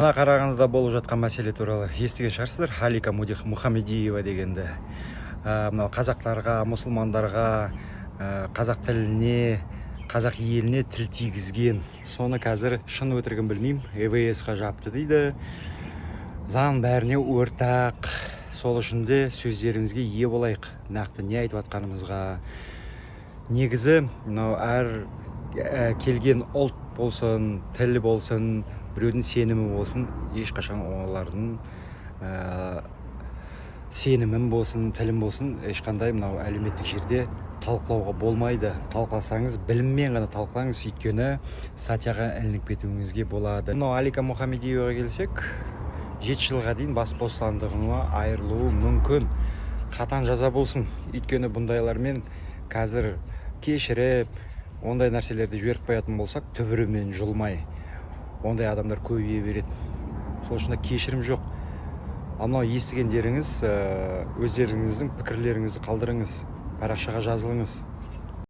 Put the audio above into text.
Мына Қарағандыда болып жатқан мәселе туралы естіген шығарсыздар, Халика Мұхамедиева дегенді. Мынау қазақтарға, мұсылмандарға, қазақ тіліне, қазақ еліне тіл тигізген. Соны қазір шын өтірігін білмеймін, ИВС ға жапты дейді. Заң бәріне ортақ, сол үшін де сөздерімізге ие болайық, нақты не айтып жатқанымызға. Негізі мынау әр келген ұлт болсын, тіл болсын, біреудің сенімі болсын, ешқашан олардың сенімін болсын, тілін болсын, ешқандай мынау әлеуметтік жерде талқылауға болмайды. Талқыласаңыз, біліммен ғана талқылаңыз, өйткені статьяға ілініп кетуіңізге болады. Мынау Алика Мұхамедиеваға келсек, 7 жылға дейін бас бостандығынан айырылуы мүмкін. Қатаң жаза болсын, өйткені бұндайлармен қазір кешіріп, ондай нәрселерді жіберіп қоятын болсақ, түбірімен жұлмай ондай адамдар көбейе береді. Сол үшін де кешірім жоқ. Ал мынау естігендеріңіз, өздеріңіздің пікірлеріңізді қалдырыңыз, парақшаға жазылыңыз.